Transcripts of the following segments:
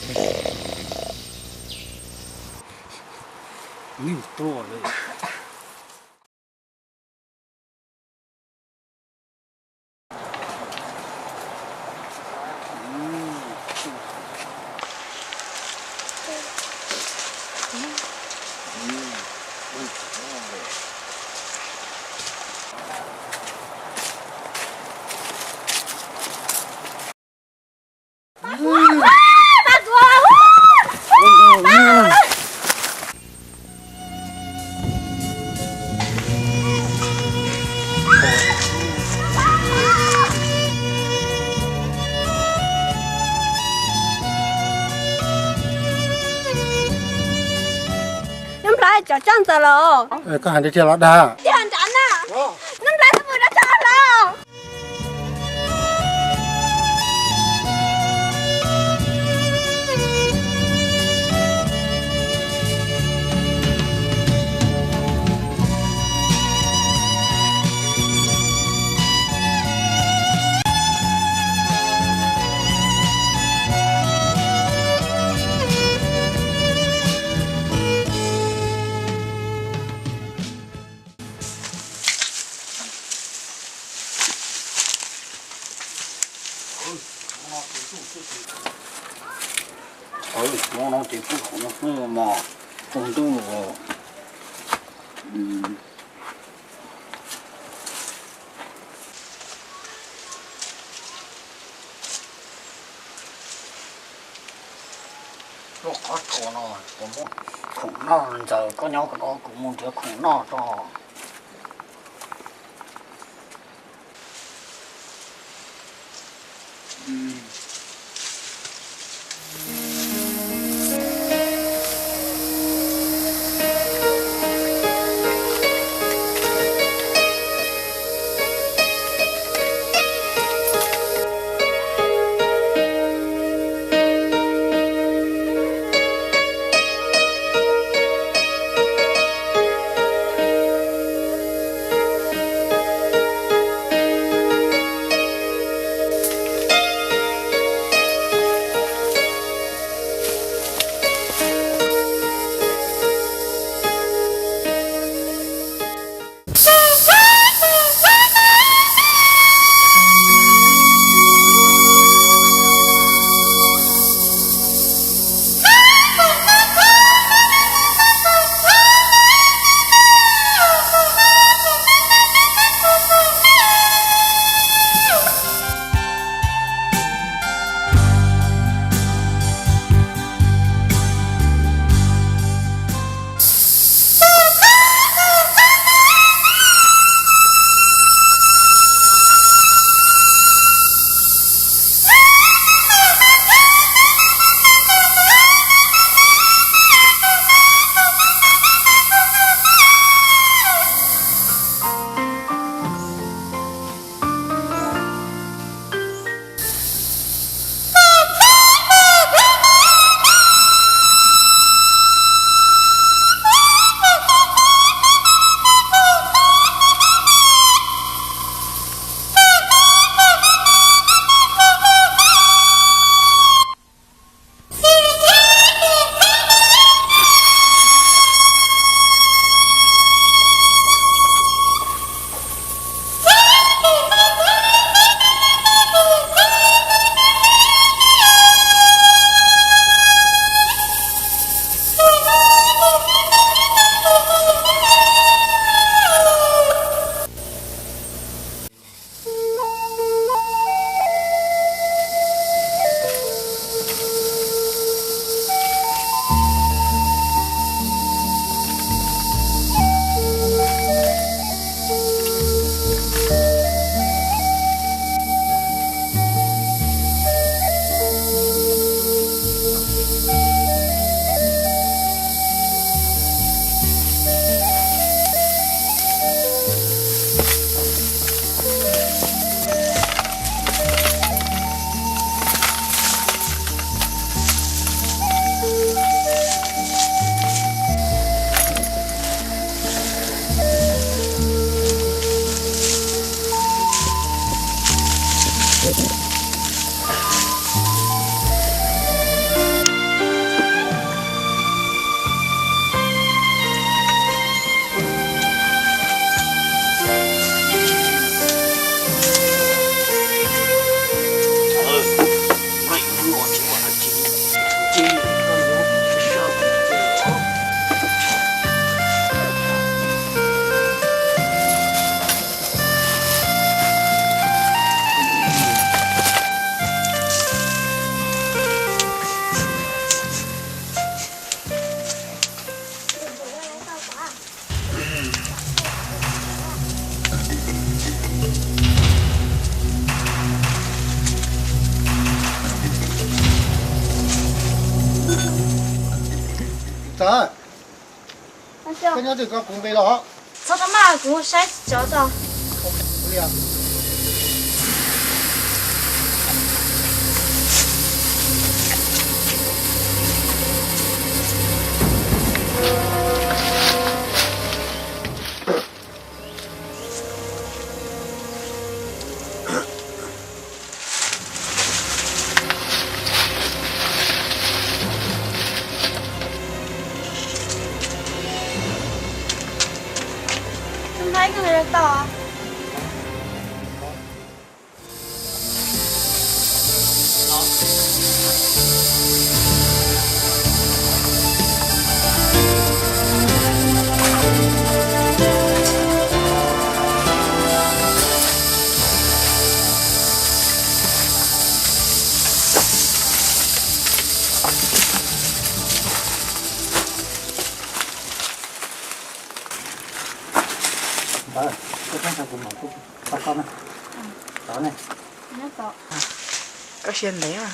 Nws tuaj li. Nub nplhaib, tsov tsaug ntxaws los. Koj hais tiag tiag los dag? Tiag nrad na. Nub nplhaib, koj mus dab tsi los? Hnub no ces kuj khov no xwb mas tsaus ntuj los. Lub qhov tsua no kuv muab khoom noj ntxaws, koj nyob qhov no kuv mus nrhiav khoom noj tso. Txawm, koj nyob twg ko kuv npe los. Txhob tau maj, kuv saib tso tso. Ntawd, koj txhob nrog kuv mus, kuv pab koj na. Tod ne. Koj sia ntev mas.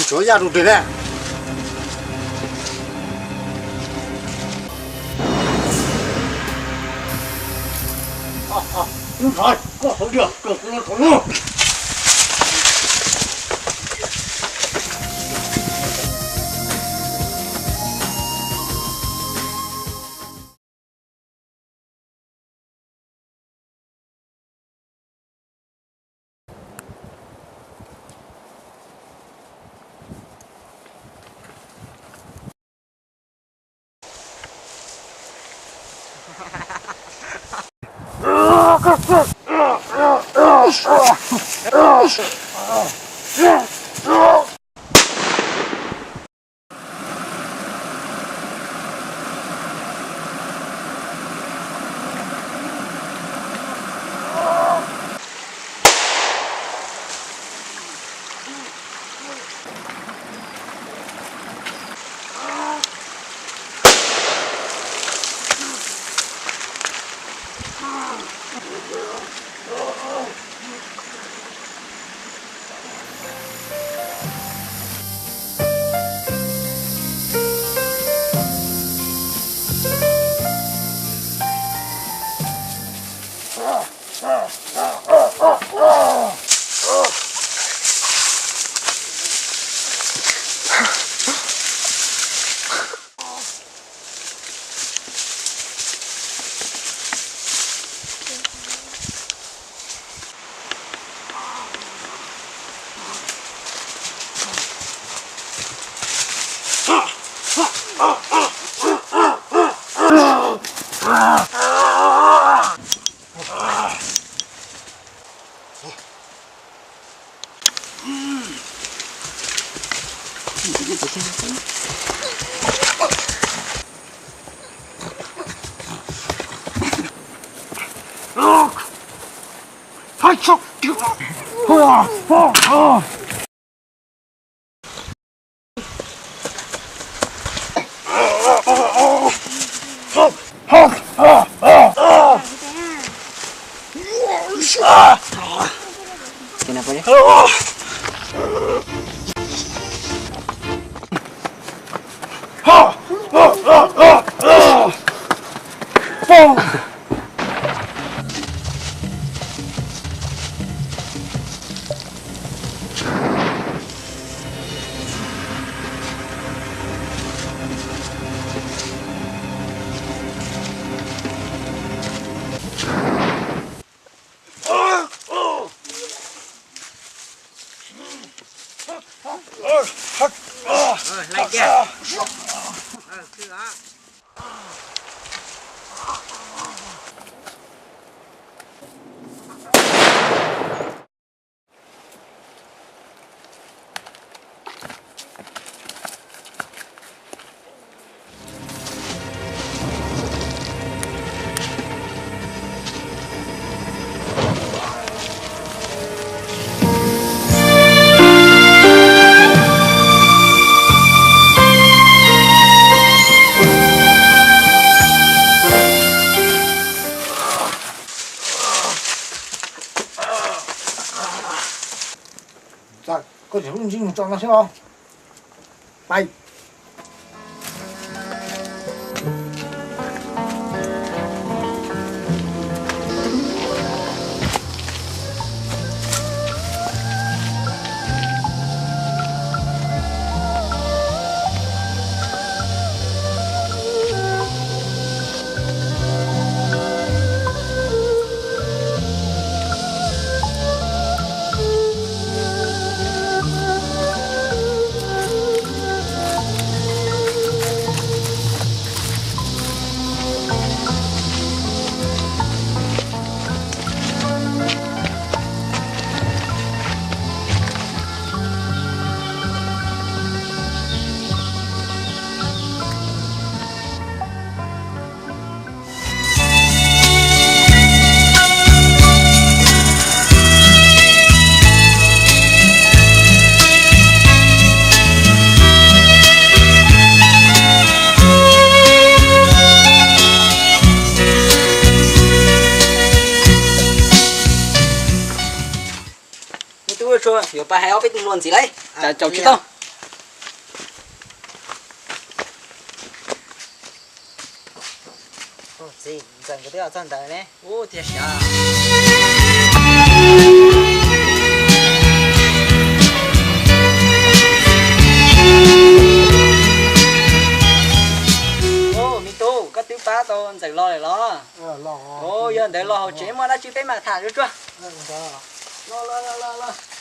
Tsuav yaj rau tes ne. Lub ntawd koj hauv diag, koj kuv los thaum no. Koj tseem lub ntsej muag tso no xwb los? Pais. Me tub Tsua, yuav pab hais ob peb tug luag ntxiv lauj. Cas caum tsis tau. Txiv, ntxawm nkawd twb los txog ntawd ne. Ub, tiag siab. Ub, me tub, koj twb pab tau ntxawm los lawm los? Ub, yog ntawd los hauv tsev muaj dab tsi peb mam tham tsuag tsuag. Los, los, los, los.